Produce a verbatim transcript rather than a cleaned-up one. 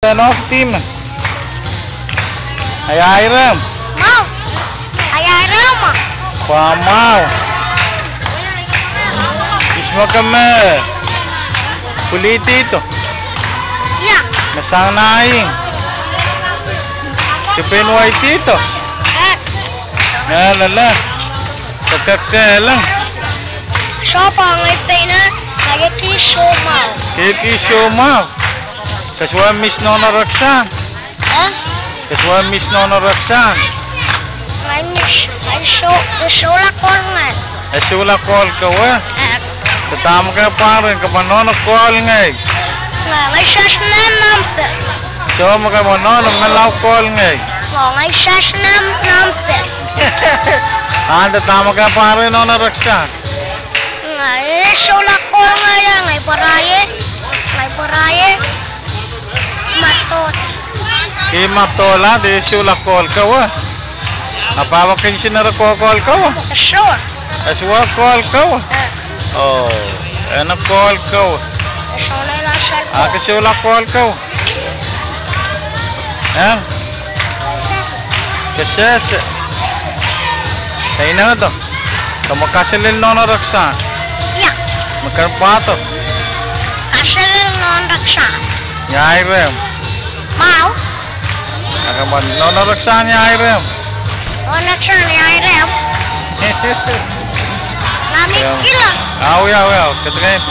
Enoh, Tim. Ai ahi rehmw? Mwahu. Ai ahi rehmw? Pwe mwahu. Ihs me ke me pwilihdido? Ia. Me sang nahing? Ke pein waidihdo? Eh. Mehlel. Ke kekehlong? Soh, pwe ngehi pein, ngehi kihsang mwahu. Ke kihsang mwahu? Ke sewese mihs nohno reksang? Eh? Ke sewese mihs nohno reksang? Ngehi mihs, ngehi sou, e sohla kohl ngehi. E sohla kohl kowe? Eh. Ke dahme ke pahn rehn ke pahn nohno kohl ngehi? Ngehi, ngehi sehse nan noumpe. Soh, me ke pahn nohno menlau kohl ngehi? Mwahu, ngehi sehse nan noumpe. Ahn, dahme ke pahn rehn nohno reksang? Ngehi, e sohla kohl ngehi, ngehi pwaraie, ngehi pwaraie madohla. Ke madohla de sohla kohl kowe? A pahpa kin sinero kohl kowe? Soh. E sohla kohl kowe? Eh. Oh, ene kohl kowe. E sohla, e sohla. A ke sohla kohl kowe? Eh? Ke sehse. Ke inengdo? Ke me kaselel nohno reksang? Ia. Me ke pahdo? Kaselel nohno reksang. Ia ahi rehmw? Mwahu. A ke pahn nohno reksang ia ahi rehmw? Nohno reksang ia ahi rehmw? Mami, ia. Kilo. Au, ia, ia, ia. Ke teken?